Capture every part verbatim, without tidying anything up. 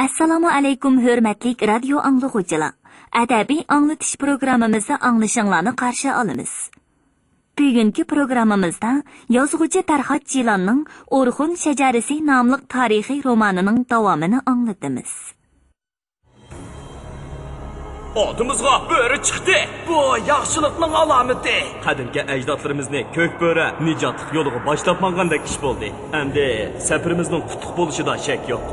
ئەسسالامۇ ئەلەيكۇم، ھۆرمەتلىك رادىيو ئاڭلىغۇچىلار! ئەدەبىي ئاڭلىتىش پروگراممىمىزدا ئاڭلىشىڭلارنى قارشى ئالىمىز. بۈگۈنكى پروگراممىمىزدا يازغۇچى پەرھات جىلاننىڭ ئورخۇن شەجەرىسى ناملىق تارىخىي رومانىنىڭ داۋامىنى ئاڭلىتىمىز. ئالدىمىزغا بۆرە چىقتى. بۇ ياخشىلىقنىڭ ئالامىتى. قەدىمكى ئەجدادلىرىمىزنى كۆك بۆرە نىجاتلىق يولىغا باشلاپ ماڭغاندەك ئىش بولدى. ئەمدى سەپىرىمىزنىڭ قۇتلۇق بولۇشىدا شەك يوق.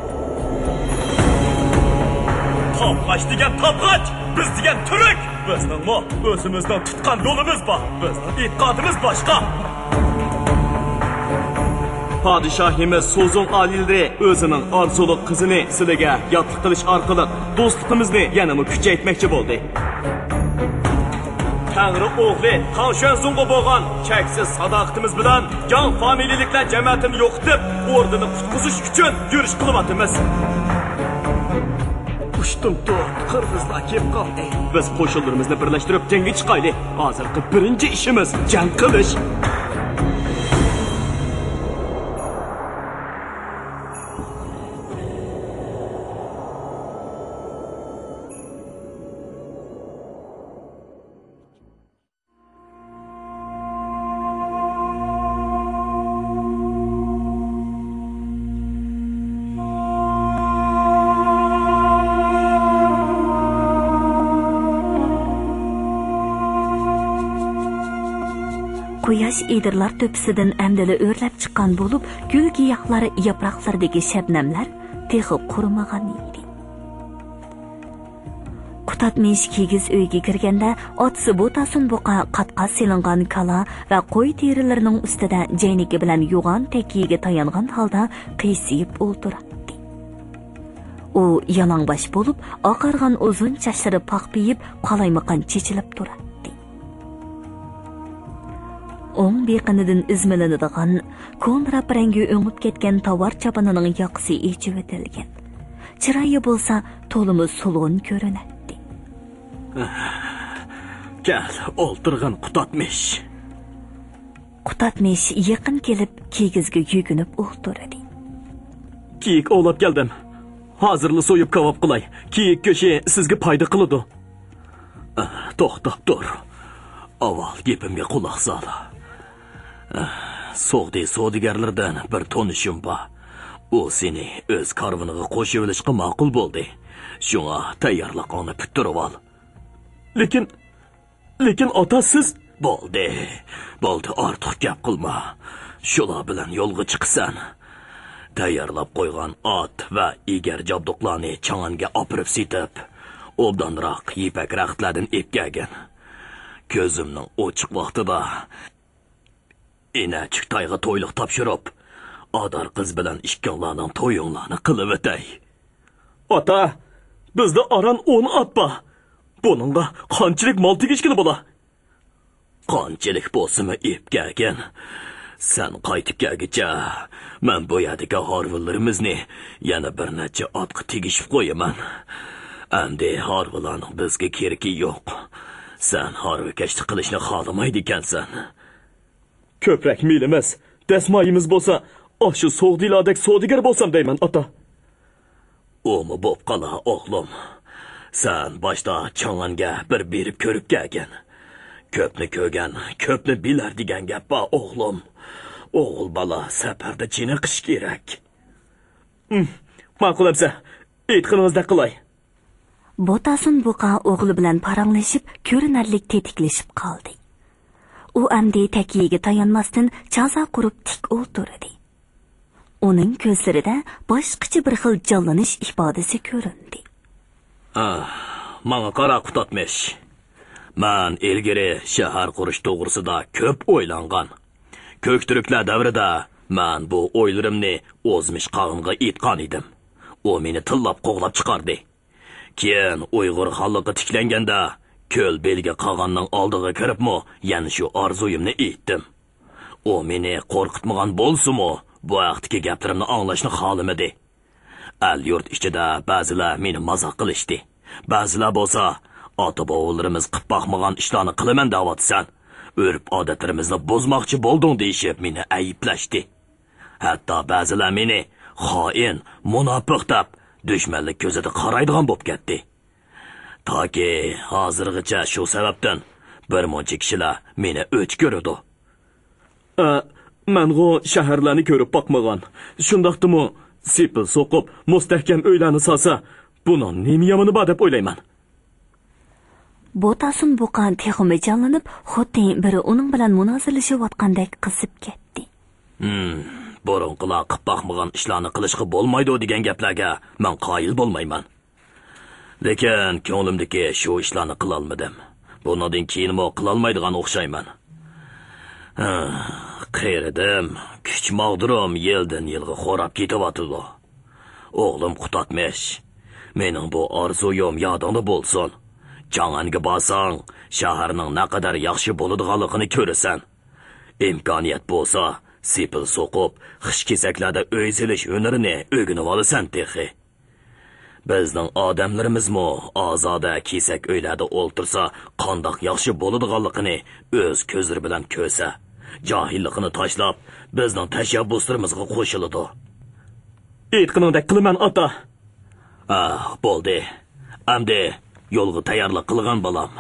تاپقاچ دېگەن تاپقاچ، بىز دېگەن تۈرك. بىزنىڭمۇ ئۆزىمىزنىڭ تۇتقان يولىمىز بار. بىزنىڭ ئېتىقادىمىز باشقا. پادىشاھىمىز سوزۇڭ ئالىيلىرى ئۆزىنىڭ ئارزۇلۇق قىزىنى سىلىگە ياتلىق قىلىش ئارقىلىق دوستلۇقىمىزنى يەنىمۇ كۈچەيتمەكچى بولدى. تەڭرى ئوغلى تاڭ شۈەنزۇڭغا بولغان چەكسىز ساداقىتىمىز بىلەن جاڭ فامىلىلىكلەر جەمەتىنى يوقىتىپ، ئوردىنى قۇتقۇزۇش ئۈچۈن يۈرۈش قىلىۋاتىمىز. ئۇشتۇمتۇت قىرغىزلار كېلىپ قالدى. بىز قوشۇنلىرىمىزنى بىرلەشتۈرۈپ جەڭگە چىقايلى. ھازىرقى بىرىنچى ئىشىمىز جەڭ قىلىش. قۇياش ئېدىرلار تۆپىسىدىن ئەمدىلا ئۆرلەپ چىققان بولۇپ، گۈل-گىياھلار، ياپراقلىرىدىكى شەبنەملەر تېخى قۇرۇمىغان ئىدى. قۇتادمىش كىگىز ئۆيگە كىرگەندە، ئاتىسى بوتاسۇن بۇقا قات-قات سېلىنغان كالا ۋە قوي تېرىلىرىنىڭ ئۈستىدە جەينىكى بىلەن يوغان تەكىيىگە تايانغان ھالدا قىيسىيىپ ئولتۇراتتى. ئۇ يالاڭباش بولۇپ، ئاقارغان ئۇزۇن چاچلىرى پاخپىيىپ، قالايمىقان چېچىلىپ تۇراتتى. ئوڭ بېقىنىدىن ئۈزمىلىنىدىغان، كونىراپ رەڭگى ئۆڭۈپ كەتكەن تاۋار چاپىنىنىڭ ياقىسى ئېچىۋېتىلگەن. چىرايى بولسا تولىمۇ سولغۇن كۆرۈنەتتى. كەل، ئولتۇرغىن، قۇتادمىش. قۇتادمىش يېقىن كېلىپ، كىگىزگە يۈكۈنۈپ ئولتۇردى. كېيىك ئوۋلاپ كەلدىم. ھازىرلا سويۇپ كاۋاپ قىلاي. كېيىك گۆشى سىزگە پايدا قىلىدۇ. توختاپ تۇر. ئاۋۋال گېپىمگە قۇلاق سال. سوغدى سودىگەرلىرىدىن بىر تونۇشۇم بار. ئۇ سېنى ئۆز كارۋىنىغا قوشۇۋېلىشقا ماقۇل بولدى. شۇڭا تەييارلىقىڭنى پۈتتۈرۈۋال. لېكىن، لېكىن ئاتا، سىز... بولدى، بولدى، ئارتۇق گەپ قىلما. شۇلار بىلەن يولغا چىقىسەن. تەييارلاپ قويغان ئات ۋە ئېگەر جابدۇقلارنى چاڭئەنگە ئاپىرىپ سېتىپ، ئوبدانراق يىپەك رەختلەردىن ئېلىپ كەلگىن. كۆزۈمنىڭ ئوچۇق ۋاقتىدا ئىنەچىك تايغا تويلۇق تاپشۇرۇپ، ئادار قىز بىلەن ئىككىڭلارنىڭ تويۇڭلارنى قىلىۋېتەي. ئاتا، بىزدە ئاران ئون ئات بار. بۇنىڭغا قانچىلىك مال تېگىشكىلى بولا؟ قانچىلىك بولسىمۇ ئېلىپ كەلگىن. سەن قايتىپ كەلگۈچە، مەن بۇ يەردىكى ھارۋىلىرىمىزنى يەنە بىر نەچچە ئاتقا تېگىشىپ قويىمەن. ئەمدى ھارۋىلارنىڭ بىزگە كېرىكى يوق. سەن ھارۋىكەشلىك قىلىشنى خالىمايدىكەنسەن. كۆپرەك مېلىمىز، دەسمايىمىز بولسا، ئاشۇ سوغدىلاردەك سودىگەر بولسام دەيمەن، ئاتا. ئۇمۇ بوپ قالا، ئوغلۇم. سەن باشتا چاڭئەنگە بىر بېرىپ كۆرۈپ كەلگىن. كۆپنى كۆرگەن، كۆپنى بىلەر دېگەن گەپ بار، ئوغلۇم. ئوغۇل بالا سەپەردە چېنىقىش كېرەك. ئىم، ماقۇل ئەمسە، ئېيتقىنىڭىزدەك قىلاي. بوتاسۇن بۇقا ئوغلى بىلەن پاراڭلىشىپ، كۆرۈنەرلىك تېتىكلىشىپ قالدى. ئۇ ئەمدى تەكىيىگە تايانماستىن، چازا قۇرۇپ تىك ئولتۇردى. ئۇنىڭ كۆزلىرىدە باشقىچە بىر خىل جانلىنىش ئىپادىسى كۆرۈندى. ئاھ، ماڭا قارا، قۇتادمىش. مەن ئىلگىرى شەھەر قۇرۇش توغرىسىدا كۆپ ئويلانغان. كۆكتۈركلەر دەۋرىدە مەن بۇ ئويلىرىمنى ئوزمىش قاغىنغا ئېيتقان ئىدىم. ئۇ مېنى تىللاپ قوغلاپ چىقاردى. كېيىن ئۇيغۇر خانلىقى تىكلەنگەندە، كۆل بېلگە قاغاننىڭ ئالدىغا كىرىپمۇ يەنە شۇ ئارزۇيۇمنى ئېيتتىم. ئۇ مېنى قورقۇتمىغان بولسىمۇ، بۇ ھەقتىكى گەپلىرىمنى ئاڭلاشنى خالىمىدى. ئەل-يۇرت ئىچىدە بەزىلەر مېنى مازاق قىلىشتى. بەزىلەر بولسا، «ئاتا-بوۋىلىرىمىز قىپ باقمىغان ئىشلارنى قىلىمەن دەۋاتىسەن. ئۆرپ-ئادەتلىرىمىزنى بۇزماقچى بولدۇڭ» دېيىشىپ مېنى ئەيىبلەشتى. ھەتتا بەزىلەر مېنى خائىن، مۇناپىق دەپ، دۈشمەنلىك كۆزىدە قارايدىغان بولۇپ كەتتى. تاكى ھازىرغىچە شۇ سەۋەبتىن بىر مۇنچە كىشىلەر مېنى ئۆچ كۆرىدۇ. ئە، مەنغۇ شەھەرلەرنى كۆرۈپ باقمىغان. شۇنداقتىمۇ سېپىل سوقۇپ، مۇستەھكەم ئۆيلەرنى سالسا، بۇنىڭ نېمە يامىنى بار دەپ ئويلايمەن. بوتاسۇن بۇقا تېخىمۇ جانلىنىپ، خۇددى بىرى ئۇنىڭ بىلەن مۇنازىرىلىشىۋاتقاندەك قىزىپ كەتتى. ھىم، بۇرۇنقىلار قىپ باقمىغان ئىشلارنى قىلىشقا بولمايدۇ دېگەن گەپلەرگە مەن قايىل بولمايمەن. لېكىن كۆڭلۈمدىكى شۇ ئىشلارنى قىلالمىدىم. بۇنىڭدىن كېيىنمۇ قىلالمايدىغان ئوخشايمەن. ھە، قېرىدىم، كۈچ ماغدۇرۇم يىلدىن يىلغا خوراپ كېتىۋاتىدۇ. ئوغلۇم قۇتاتمىش، مېنىڭ بۇ ئارزۇيۇم يادىڭدا بولسۇن. جاڭئەنگە بارساڭ، شەھەرنىڭ نەقەدەر ياخشى بولىدىغانلىقىنى كۆرىسەن. ئىمكانىيەت بولسا، سېپىل سوقۇپ، خىش كېسەكلەردە ئۆي سېلىش ھۈنىرىنى ئۆگىنىۋالىسەن تېخى. بىزنىڭ ئادەملىرىمىزمۇ ئازادە كېسەك ئۆيلەردە ئولتۇرسا، قانداق ياخشى بولىدىغانلىقىنى ئۆز كۆزلىرى بىلەن كۆرسە، جاھىللىقىنى تاشلاپ، بىزنىڭ تەشەببۇسلىرىمىزغا قوشۇلىدۇ. ئېيتقىنىڭدەك قىلىمەن، ئاتا. ئا، بولدى. ئەمدى يولغا تەييارلىق قىلغىن، بالام.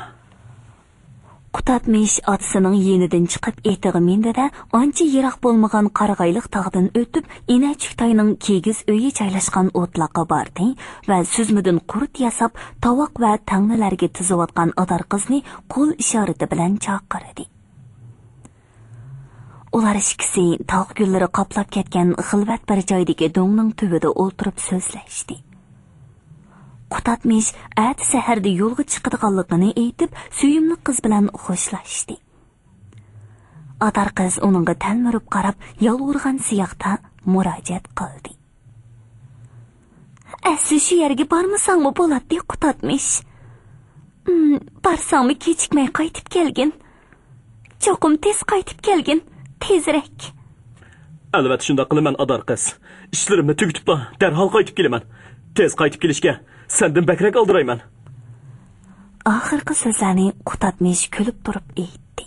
قۇتادمىش ئاتىسىنىڭ يېنىدىن چىقىپ ئېتىغا مىندى-دە، ئانچە يىراق بولمىغان قارىغايلىق تاغدىن ئۆتۈپ، ئىنەچۈك تاينىڭ كىگىز ئۆيى جايلاشقان ئوتلاققا باردى ۋە سۈزمىدىن قۇرت ياساپ، تاۋاق ۋە تەڭنىلەرگە تىزىۋاتقان ئادار قىزنى قول ئىشارىتى بىلەن چاقىردى. ئۇلار ئىككىسى تاغ گۈللىرى قاپلاپ كەتكەن خىلۋەت بىر جايدىكى دۆڭنىڭ تۈۋىدە ئولتۇرۇپ سۆزلەشتى. قۇتادمىش ئەتە سەھەردە يولغا چىقىدىغانلىقىنى ئېيتىپ، سۆيۈملۈك قىز بىلەن خوشلاشتى. ئادار قىز ئۇنىڭغا تەلمۈرۈپ قاراپ، يالۋۇرغان سىياقتا مۇراجىئەت قىلدى. ئەسلى شۇ يەرگە بارمىساڭمۇ بولاتتى، قۇتادمىش. ئىم، بارساڭمۇ كېچىكمەي قايتىپ كەلگىن. چوقۇم تېز قايتىپ كەلگىن، تېزرەك. ئەلۋەتتە شۇنداق قىلىمەن، ئادار قىز. ئىشلىرىمنى تۈگىتىپلا دەرھال قايتىپ كېلىمەن. تېز قايتىپ كېلىشكە سەندىن بەكرەك ئالدىرايمەن. ئاخىرقى سۆزلەرنى قۇتادمىش كۈلۈپ تۇرۇپ ئېيتتى.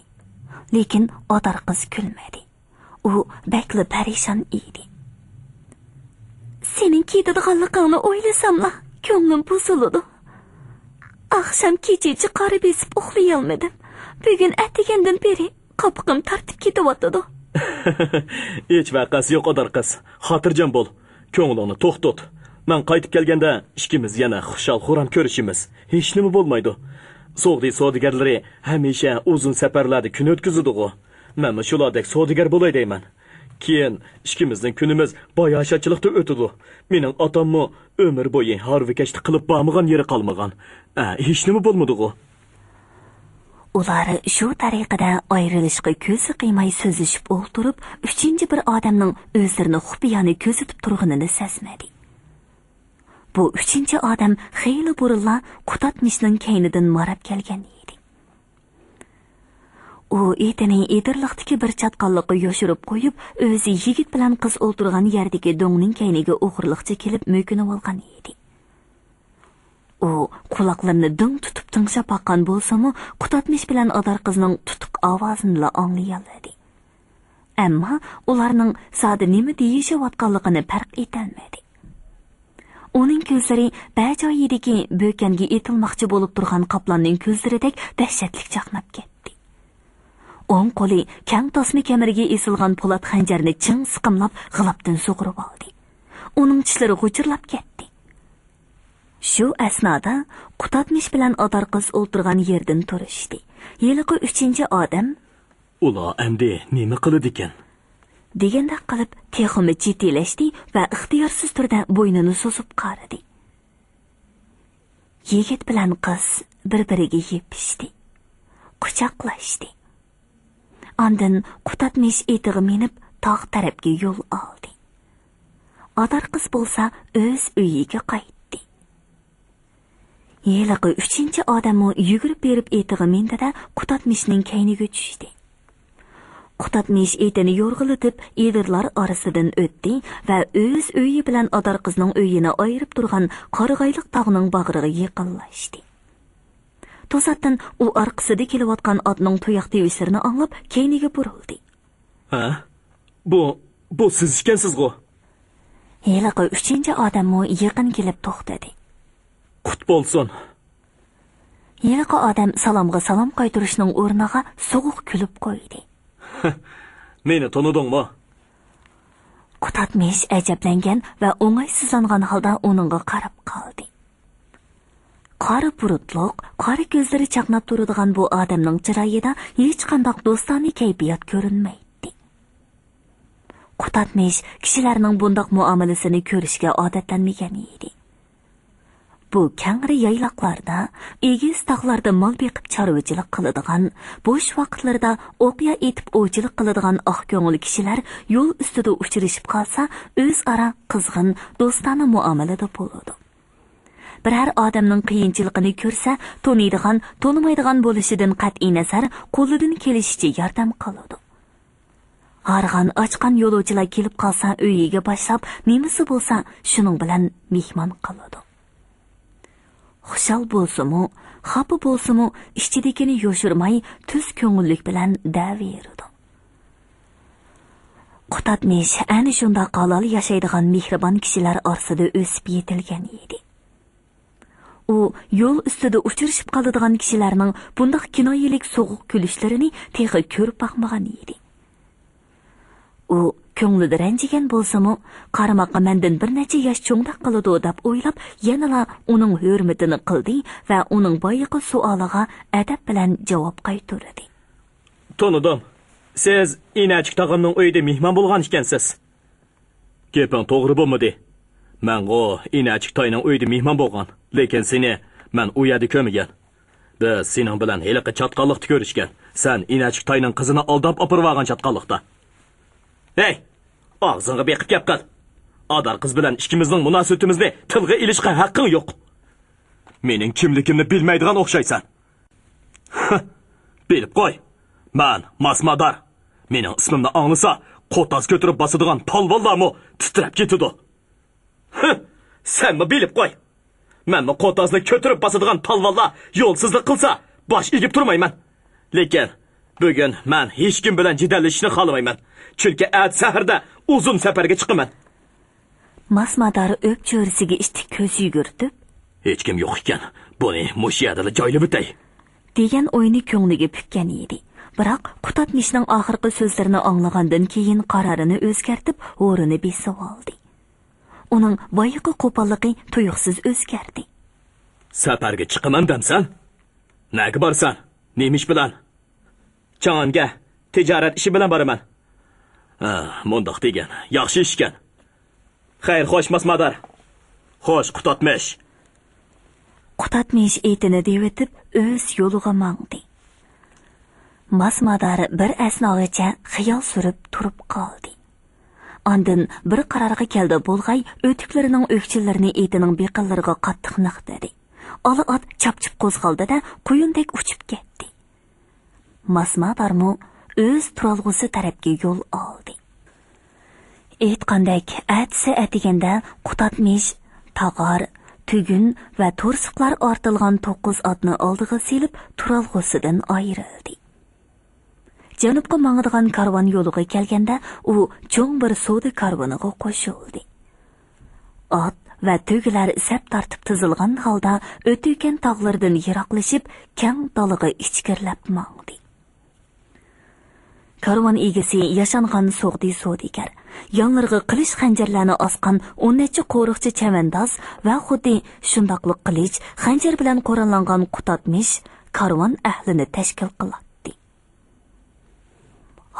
لېكىن ئادار قىز كۈلمىدى. ئۇ بەكلا پەرىشان ئىدى. سېنىڭ كېتىدىغانلىقىڭنى ئويلىساملا، كۆڭلۈم بۇزۇلىدۇ. ئاخشام كېچىچە قارا بېسىپ ئۇخلىيالمىدىم. بۈگۈن ئەتىگەندىن بېرى قاپىقىم تارتىپ كېتىۋاتىدۇ. ھېچ ۋەقەسى يوق، ئادار قىز. خاتىرجەم بول. كۆڭلۈڭنى توق تۇت. مەن قايتىپ كەلگەندە ئىككىمىز يەنە خۇشال-خۇرام كۆرۈشىمىز. ھېچنېمە بولمايدۇ. سوغدى سودىگەرلىرى ھەمىشە ئۇزۇن سەپەرلەردە كۈن ئۆتكۈزىدىغۇ. مەنمۇ شۇلاردەك سودىگەر بولاي دەيمەن. كېيىن ئىككىمىزنىڭ كۈنىمىز باياشاتچىلىقتا ئۆتىدۇ. مېنىڭ ئاتاممۇ ئۆمۈر بويى ھارۋىكەشتە قىلىپ بارمىغان يېرى قالمىغان. ئە، ھېچنېمە بولمىدىغۇ. ئۇلار شۇ تەرىقىدە ئايرىلىشقا كۆزى قىيماي سۆزلىشىپ ئولتۇرۇپ، ئۈچىنچى بىر ئادەمنىڭ ئۆزلىرىنى خۇپىيانە كۆزىتىپ تۇرغىنىنى سەزمىدى. بۇ ئۈچىنچى ئادەم خېلى بۇرۇنلا قۇتادمىشنىڭ كەينىدىن ماراپ كەلگەن ئىدى. ئۇ ئېتىنى ئېدىرلىقتىكى بىر چاتقاللىققا يوشۇرۇپ قويۇپ، ئۆزى يىگىت بىلەن قىز ئولتۇرغان يەردىكى دۆڭنىڭ كەينىگە ئوغرىلىقچە كېلىپ مۆكۈنۈۋالغان ئىدى. ئۇ قۇلاقلىرىنى دىڭ تۇتۇپ تىڭشاپ باققان بولسىمۇ، قۇتادمىش بىلەن ئادار قىزنىڭ تۇتۇق ئاۋازىنىلا ئاڭلىيالىدى. ئەمما ئۇلارنىڭ زادى نېمە دېيىشىۋاتقانلىقىنى پەرق ئېتەلمىدى. ئۇنىڭ كۆزلىرى بەجايىدىكى بۆكەنگە ئېتىلماقچى بولۇپ تۇرغان قاپلاننىڭ كۆزلىرىدەك دەھشەتلىك چاقناپ كەتتى. ئوڭ قولى كەڭ تاسما كەمىرىگە ئېسىلغان پولات خەنجەرنى چىڭ سىقىملاپ، غىلاپتىن سۇغۇرۇۋالدى. ئۇنىڭ چىشلىرى غۇچۇرلاپ كەتتى. شۇ ئەسنادا قۇتادمىش بىلەن ئادار قىز ئولتۇرغان يېرىدىن تۇرۇشتى. ھېلىقى ئۈچىنچى ئادەم، «ئۇلار ئەمدى نېمە قىلىدىكىن؟» دېگەندەك قىلىپ تېخىمۇ جىددىيلەشتى ۋە ئىختىيارسىز تۈردە بوينىنى سوزۇپ قارىدى. يىگىت بىلەن قىز بىر-بىرىگە يېپىشتى، قۇچاقلاشتى. ئاندىن قۇتادمىش ئېتىغا مىنىپ، تاغ تەرەپكە يول ئالدى. ئادار قىز بولسا ئۆز ئۆيىگە قايتتى. ھېلىقى ئۈچىنچى ئادەممۇ يۈگۈرۈپ بېرىپ ئېتىغا مىندى-دە، قۇتادمىشنىڭ كەينىگە چۈشتى. قۇتادمىش ئېتىنى يورغىلىتىپ، ئېدىرلار ئارىسىدىن ئۆتتى ۋە ئۆز ئۆيى بىلەن ئادار قىزنىڭ ئۆيىنى ئايرىپ تۇرغان قارىغايلىق تاغنىڭ باغرىغا يېقىنلاشتى. توساتتىن ئۇ ئارقىسىدا كېلىۋاتقان ئاتنىڭ تۇياق تىۋىشلىرىنى ئاڭلاپ، كەينىگە بۇرۇلدى. ھە؟ بۇ، بۇ سىز ئىكەنسىزغۇ؟ ھېلىقى ئۈچىنچى ئادەممۇ يېقىن كېلىپ توختىدى. قۇت بولسۇن! ھېلىقى ئادەم سالامغا سالام قايتۇرۇشنىڭ ئورنىغا سوغۇق كۈلۈپ قويدى. مېنى تونۇدۇڭمۇ؟ قۇتادمىش ئەجەبلەنگەن ۋە ئوڭايسىزلانغان ھالدا ئۇنىڭغا قاراپ قالدى. قارا بۇرۇتلۇق، قارا كۆزلىرى چاقناپ تۇرىدىغان بۇ ئادەمنىڭ چىرايىدا ھېچقانداق دوستانە كەيپىيات كۆرۈنمەيتتى. قۇتادمىش كىشىلەرنىڭ بۇنداق مۇئامىلىسىنى كۆرۈشكە ئادەتلەنمىگەن ئىدى. بۇ كەڭرى يايلاقلاردا، ئېگىز تاغلاردا مال بېقىپ چارۋىچىلىق قىلىدىغان، بوش ۋاقىتلىرىدا ئوقيا ئېتىپ ئوۋچىلىق قىلىدىغان ئاق كۆڭۈل كىشىلەر يول ئۈستىدە ئۇچرىشىپ قالسا، ئۆزئارا قىزغىن، دوستانە مۇئامىلىدە بولىدۇ. بىرەر ئادەمنىڭ قىيىنچىلىقىنى كۆرسە، تونۇيدىغان، تونۇمايدىغان بولۇشىدىن قەتئىينەزەر، قولىدىن كېلىشىچە ياردەم قىلىدۇ. ھارغان، ئاچقان يولۇچىلار كېلىپ قالسا، ئۆيىگە باشلاپ، نېمىسى بولسا، شۇنىڭ بىلەن مېھمان قىلىدۇ. خۇشال بولسىمۇ، خاپا بولسىمۇ، ئىچىدىكىنى يوشۇرماي، تۈز كۆڭۈللۈك بىلەن دەۋېرىدۇ. قۇتادمىش ئەنە شۇنداق ھالال ياشايدىغان مېھرىبان كىشىلەر ئارىسىدا ئۆسۈپ يېتىلگەن ئىدى. ئۇ يول ئۈستىدە ئۇچرىشىپ قالىدىغان كىشىلەرنىڭ بۇنداق كىنايىلىك سوغۇق كۈلۈشلىرىنى تېخى كۆرۈپ باقمىغان ئىدى. ئۇ كۆڭلىدە رەنجىگەن بولسىمۇ، قارىماققا مەندىن بىر نەچچە ياش چوڭدەك قىلىدۇ دەپ ئويلاپ، يەنىلا ئۇنىڭ ھۆرمىتىنى قىلدى ۋە ئۇنىڭ بايىقى سوئالىغا ئەدەپ بىلەن جاۋاب قايتۇردى. تونۇدۇم. سىز ئىنەچىك تاغامنىڭ ئۆيىدە مېھمان بولغان ئىكەنسىز. گېپىڭ توغرا بولمىدى. مەنغۇ ئىنەچىك تاينىڭ ئۆيىدە مېھمان بولغان، لېكىن سېنى مەن ئۇ يەردە كۆرمىگەن. بىز سېنىڭ بىلەن ھېلىقى چاتقاللىقتا كۆرۈشكەن. سەن ئىنەچىك تاينىڭ قىزىنى ئالداپ ئاپىرىۋالغان چاتقاللىقتا. ھەي، ئاغزىڭغا بېقىپ گەپ قىل. ئادار قىز بىلەن ئىككىمىزنىڭ مۇناسىۋىتىمىزنى تىلغا ئېلىشقا ھەققىڭ يوق. مېنىڭ كىملىكىمنى بىلمەيدىغان ئوخشايسەن. بىلىپ قوي، مەن ماسمادار. مېنىڭ ئىسمىمنى ئاڭلىسا، قوتاز كۆتۈرۈپ باسىدىغان پالۋانلارمۇ تىترەپ كېتىدۇ. سەنمۇ بىلىپ قوي، مەنمۇ قوتازنى كۆتۈرۈپ باسىدىغان پالۋانلار يولسىزلىق قىلسا، باش ئېگىپ تۇرمايمەن. لېكىن بۈگۈن مەن ھېچكىم بىلەن جېدەللىشىشنى خالىمايمەن، چۈنكى ئەتە سەھەردە ئۇزۇن سەپەرگە چىقىمەن. ماسمادار ئۆپچۆرىسىگە ئىتتىك كۆز يۈگۈرتۈپ، ھېچكىم يوق ئىكەن، بۇنى مۇشۇ يەردىلا جايلىۋېتەي، دېگەن ئوينى كۆڭلىگە پۈككەن ئىدى. بىراق قۇتادمىشنىڭ ئاخىرقى سۆزلىرىنى ئاڭلىغاندىن كېيىن قارارىنى ئۆزگەرتىپ، ھورىنى بېسىۋالدى. ئۇنىڭ بايىقى قوپاللىقى تۇيۇقسىز ئۆزگەردى. سەپەرگە چىقىمەن دەمسەن؟ نەگە بارسەن؟ نېمە ئىش بىلەن؟ چاڭئەنگە تىجارەت ئىشى بىلەن بارىمەن. ھە، مۇنداق دېگىن، ياخشى ئىشكەن. خەير، خوش، ماسمادار. خوش، قۇتادمىش. قۇتادمىش ئېتىنى دېۋىتىپ، ئۆز يولىغا ماڭدى. ماسمادار بىر ئەسناغىچە خىيال سۈرۈپ تۇرۇپ قالدى. ئاندىن بىر قارارغا كەلدى بولغاي، ئۆتۈكلىرىنىڭ ئۆكچىلىرىنى ئېتىنىڭ بېقىنلىرىغا قاتتىق نىقتىدى. ئالا ئات چاپچۇپ قوزغالدى-دە، قۇيۇندەك ئۇچۇپ كەتتى. ماسمادارمۇ ئۆز تۇرالغۇسى تەرەپكە يول ئالدى. ئېيتقاندەك، ئەتىسى ئەتىگەندە قۇتادمىش تاغار، تۈگۈن ۋە تورسۇقلار ئارتىلغان توققۇز ئاتنى ئالدىغا سېلىپ، تۇرالغۇسىدىن ئايرىلدى. جەنۇبقا ماڭىدىغان كارۋان يولىغا كەلگەندە، ئۇ چوڭ بىر سودا كارۋىنىغا قوشۇلدى. ئات ۋە تۆگىلەر سەپ تارتىپ تىزىلغان ھالدا ئۆتۈكەن تاغلىرىدىن يىراقلىشىپ، كەڭ دالىغا ئىچكىرىلەپ ماڭدى. كارۋان ئىگىسى ياشانغان سوغدى سودىگەر، يانلىرىغا قىلىچ خەنجەرلەرنى ئاسقان ئون نەچچە قورۇقچى چەۋەنداز ۋە خۇددى شۇنداقلا قىلىچ، خەنجەر بىلەن قوراللانغان قۇتادمىش كارۋان ئەھلىنى تەشكىل قىلاتتى.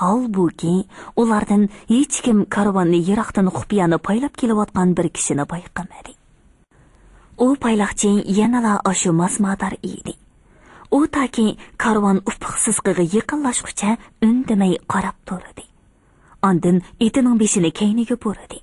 ھالبۇكى، ئۇلاردىن ھېچكىم كارۋاننى يىراقتىن خۇپىيانە پايلاپ كېلىۋاتقان بىر كىشىنى بايقىمىدى. ئۇ پايلاقچى يەنىلا ئاشۇ ماسمادار ئىدى. ئۇ تاكى كارۋان ئۇپۇق سىزىقىغا يېقىنلاشقۇچە ئۈندىمەي قاراپ تۇردى. ئاندىن ئېتىنىڭ بېشىنى كەينىگە بۇرىدى.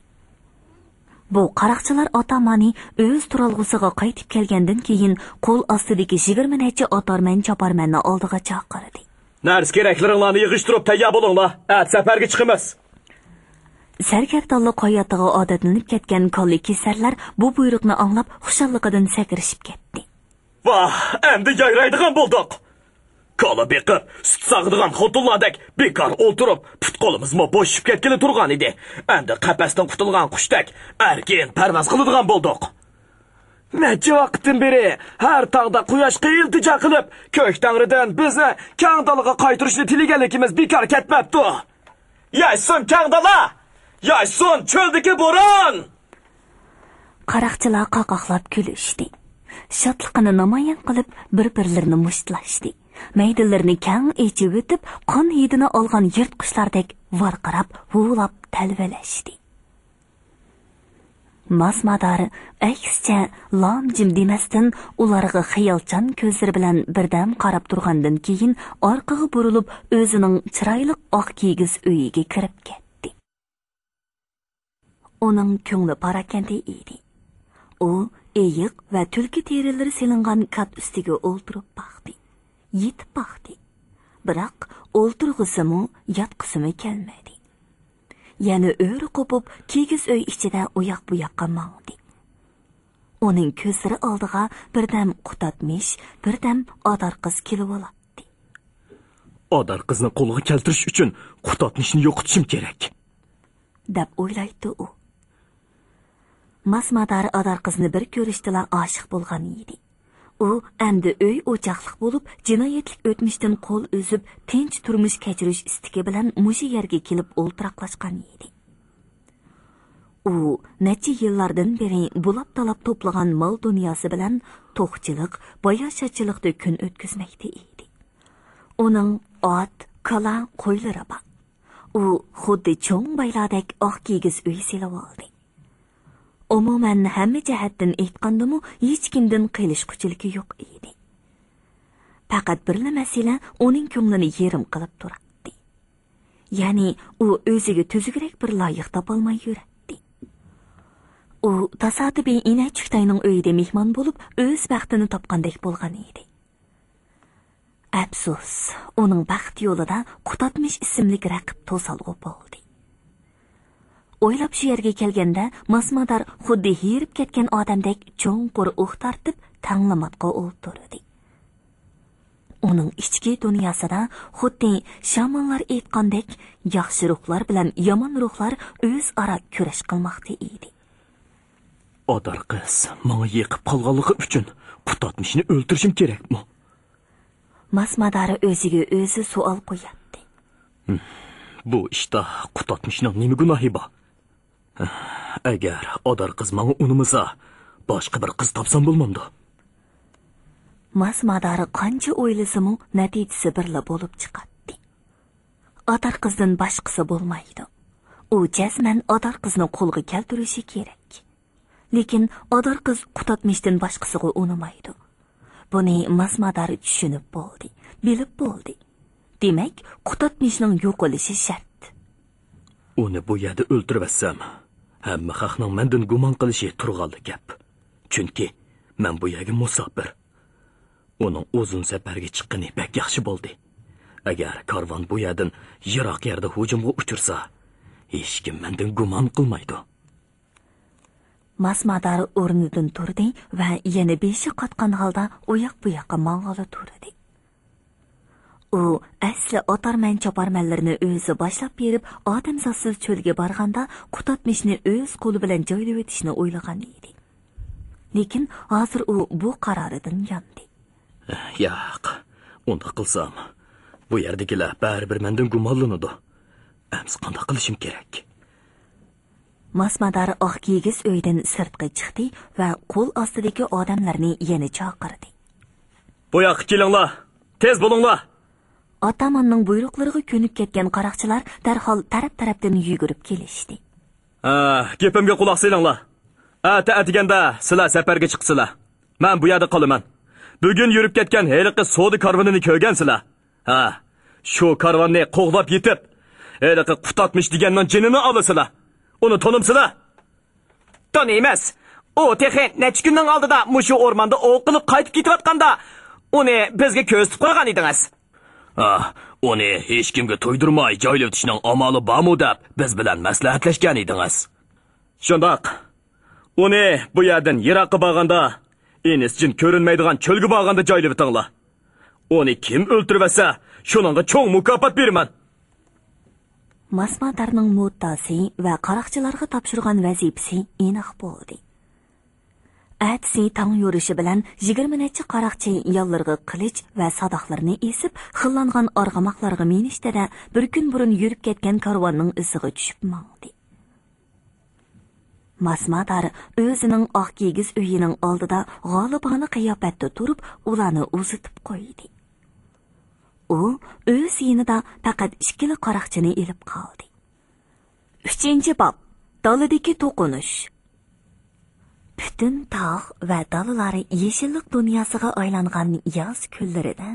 بۇ قاراقچىلار ئاتامانى ئۆز تۇرالغۇسىغا قايتىپ كەلگەندىن كېيىن، قول ئاستىدىكى يىگىرمە نەچچە ئاتارمەن-چاپارمەننى ئالدىغا چاقىردى. نەرسە-كېرەكلىرىڭلارنى يىغىشتۇرۇپ تەييار بولۇڭلار، ئەتە سەپەرگە چىقىمىز. سەرگەردانلىق ھاياتىغا ئادەتلىنىپ كەتكەن كاللى كېسەرلەر بۇ بۇيرۇقنى ئاڭلاپ، خۇشاللىقىدىن سەكرىشىپ كەتتى. ۋاھ، ئەمدى يايرايدىغان بولدۇق! كالا بېقىپ، سۈت ساغىدىغان خوتۇنلاردەك بىكار ئولتۇرۇپ، پۇت-قولىمىزمۇ بوشىشىپ كەتكىلى تۇرغان ئىدى. ئەمدى قەپەستىن قۇتۇلغان قۇشتەك ئەركىن پەرۋاز قىلىدىغان بولدۇق. نەچچە ۋاقىتتىن بېرى ھەر تاغدا قۇياش قىيىلتىجا قىلىپ، كۆك تەڭرىدىن بىزنى كەڭ دالىغا قايتۇرۇشنى تىلىگەنلىكىمىز بىكار كەتمەپتۇ. ياشىسۇن كەڭ دالا! ياشىسۇن چۆلدىكى بوران! قاراقچىلار قاقاقلاپ كۈلۈشتى. شادلىقىنى نامايان قىلىپ، بىر-بىرلىرىنى مۇشتلاشتى. مەيدىلىرىنى كەڭ ئېچىۋېتىپ، قان ھىدىنى ئالغان يىرتقۇچلاردەك ۋارقىراپ، ھۇۋلاپ تەلۋىلەشتى. ماس مادار ئەكسىچە لام-جىم دېمەستىن، ئۇلارغا خىيالچان كۆزلىرى بىلەن بىردەم قاراپ تۇرغاندىن كېيىن، ئارقىغا بۇرۇلۇپ، ئۆزىنىڭ چىرايلىق ئاق كىگىز ئۆيىگە كىرىپ كەتتى. ئۇنىڭ كۆڭلى پاراكەندە ئىدى. ئۇ ئېيىق ۋە تۈلكە تېرىلىرى سېلىنغان كات ئۈستىگە ئولتۇرۇپ باقتى. يېتىپ باقتى. بىراق ئولتۇرغۇسىمۇ، ياتقۇسىمۇ كەلمىدى. يەنە ئۆرە قوپۇپ، كىگىز ئۆي ئىچىدە ئۇياق-بۇياققا ماڭدى. ئۇنىڭ كۆزلىرى ئالدىغا بىردەم قۇتادمىش، بىردەم ئادار قىز كېلىۋالاتتى. ئادار قىزنى قولغا كەلتۈرۈش ئۈچۈن قۇتادمىشنى يوقىتىشىم كېرەك، دەپ ئويلايتتى ئۇ. ماس مادار ئادار قىزنى بىر كۆرۈشتىلا ئاشىق بولغان ئىدى. ئۇ ئەمدى ئۆي ئوچاقلىق بولۇپ، جىنايەتلىك ئۆتمۈشتىن قول ئۈزۈپ، تىنچ تۇرمۇش كەچۈرۈش ئىستىكى بىلەن مۇشۇ يەرگە كېلىپ ئولتۇراقلاشقان ئىدى. ئۇ نەچچە يىللاردىن بېرى بۇلاپ-تالاپ توپلىغان مال-دۇنياسى بىلەن توخۇچىلىق، باياشاتچىلىقتا كۈن ئۆتكۈزمەكتە ئىدى. ئۇنىڭ ئات، كالا، قويلىرى بار. ئۇ خۇددى چوڭ بايلاردەك ئاق كىگىز ئۆي سېلىۋالدى. ئومۇمەن، ھەممە جەھەتتىن ئېيتقاندىمۇ، ھېچكىمدىن قېلىشقۇچىلىكى يوق ئىدى. پەقەت بىرلا مەسىلە ئۇنىڭ كۆڭلىنى يېرىم قىلىپ تۇراتتى. يەنى ئۇ ئۆزىگە تۈزۈكرەك بىر لايىق تاپالماي يۈرەتتى. ئۇ تاسادىپىي ئىنەچۈكتاينىڭ ئۆيىدە مېھمان بولۇپ، ئۆز بەختىنى تاپقاندەك بولغان ئىدى. ئەپسۇس، ئۇنىڭ بەخت يولىدا قۇتادمىش ئىسىملىك رەقىب توسالغۇ بولدى. ئويلاپ شۇ يەرگە كەلگەندە، ماسمادار خۇددى ھېرىپ كەتكەن ئادەمدەك چوڭقۇر ئۇھ تارتىپ، تەڭلىماققا ئولتۇردى. ئۇنىڭ ئىچكى دۇنياسىدا خۇددى شامانلار ئېيتقاندەك، ياخشى روھلار بىلەن يامان روھلار ئۆزئارا كۈرەش قىلماقتا ئىدى. ئادار قىز ماڭا يېقىپ قالغانلىقى ئۈچۈن قۇتادمىشنى ئۆلتۈرۈشۈم كېرەكمۇ؟ ماسمادار ئۆزىگە ئۆزى سوئال قوياتتى. بۇ ئىشتا قۇتادمىشنىڭ نېمە گۇناھى بار؟ ئەگەر ئادار قىز ماڭا ئۇنىمىسا، باشقا بىر قىز تاپسام بولمامدۇ؟ ماسمادار قانچە ئويلىسىمۇ، نەتىجىسى بىرلا بولۇپ چىقاتتى. ئادار قىزدىن باشقىسى بولمايدۇ. ئۇ جەزمەن ئادار قىزنى قولغا كەلتۈرۈشى كېرەك. لېكىن ئادار قىز قۇتادمىشتىن باشقىسىغا ئۇنىمايدۇ. بۇنى ماسمادار چۈشىنىپ بولدى، بىلىپ بولدى. دېمەك، قۇتادمىشنىڭ يوقىلىشى شەرت. ئۇنى بۇ يەردە ئۆلتۈرۈۋەتسەم، ھەممە خەقنىڭ مەندىن گۇمان قىلىشى تۇرغانلا گەپ. چۈنكى مەن بۇ يەرگە مۇساپىر. ئۇنىڭ ئۇزۇن سەپەرگە چىققىنى بەك ياخشى بولدى. ئەگەر كارۋان بۇ يەردىن يىراق يەردە ھۇجۇمغا ئۇچرىسا، ھېچكىم مەندىن گۇمان قىلمايدۇ. ماسمادار ئورنىدىن تۇردى ۋە يەنە بېشى قاتقان ھالدا ئۇياق-بۇياققا ماڭغىلى تۇردى. ئۇ ئەسلى ئاتارمەن-چاپارمەنلىرىنى ئۆزى باشلاپ بېرىپ، ئادەمزاتسىز چۆلگە بارغاندا، قۇتادمىشنى ئۆز قولى بىلەن جايلىۋېتىشنى ئويلىغان ئىدى. لېكىن ھازىر ئۇ بۇ قارارىدىن ياندى. ياق، ئۇنداق قىلسام، بۇ يەردىكىلەر بەرىبىر مەندىن گۇمانلىنىدۇ. ئەمسە قانداق قىلىشىم كېرەك؟ ماسمادار ئاق كىگىز ئۆيدىن سىرتقا چىقتى ۋە قول ئاستىدىكى ئادەملەرنى يەنە چاقىردى. بۇ ياققا كېلىڭلار! تېز بولۇڭلار! ئاتاماننىڭ بۇيرۇقلىرىغا كۆنۈپ كەتكەن قاراقچىلار دەرھال تەرەپ-تەرەپتىن يۈگۈرۈپ كېلىشتى. ھە، گېپىمگە قۇلاق سېلىڭلار. ئەتە ئەتىگەندە سىلەر سەپەرگە چىقىسىلەر. مەن بۇ يەردە قالىمەن. بۈگۈن يۈرۈپ كەتكەن ھېلىقى سودا كارۋىنىنى كۆرگەنسىلەر. ھە، شۇ كارۋاننى قوغلاپ يېتىپ، ھېلىقى قۇتادمىش دېگەننىڭ جېنىنى ئالىسىلەر. ئۇنى تونۇمسىلەر؟ تونۇيمىز. ئۇ تېخى نەچچە كۈننىڭ ئالدىدا مۇشۇ ئورماندا ئوۋ قىلىپ قايتىپ كېتىۋاتقاندا، ئۇنى بىزگە كۆرسىتىپ قويغان ئىدىڭىز. ئا، ئۇنى ھېچكىمگە تۇيدۇرماي جايلىۋېتىشنىڭ ئامالى بارمۇ دەپ بىز بىلەن مەسلىھەتلەشكەن ئىدىڭىز. شۇنداق. ئۇنى بۇ يەردىن يىراققا بارغاندا، ئىنىسجىن كۆرۈنمەيدىغان چۆلگە بارغاندا جايلىۋېتىڭلار. ئۇنى كىم ئۆلتۈرۈۋەتسە، شۇنىڭغا چوڭ مۇكاپات بېرىمەن. ماسمادارنىڭ مۇددىئاسى ۋە قاراقچىلارغا تاپشۇرغان ۋەزىپىسى ئېنىق بولدى. ئەتىسى تاڭ يورۇشى بىلەن يىگىرمە نەچچە قاراقچى يانلىرىغا قىلىچ ۋە ساداقلىرىنى ئېسىپ، خىللانغان ئارغىماقلارغا مىنىشتە-دە، بىر كۈن بۇرۇن يۈرۈپ كەتكەن كارۋاننىڭ ئىزىغا چۈشۈپ ماڭدى. ماسمادار ئۆزىنىڭ ئاق كىگىز ئۆيىنىڭ ئالدىدا غالىبانە قىياپەتتە تۇرۇپ، ئۇلارنى ئۇزىتىپ قويدى. ئۇ ئۆز يېنىدا پەقەت ئىككىلا قاراقچىنى ئېلىپ قالدى. ئۈچىنچى باب، دالىدىكى توقۇنۇش. پۈتۈن تاغ ۋە دالىلار يېشىللىق دۇنياسىغا ئايلانغان ياز كۈنلىرىدە،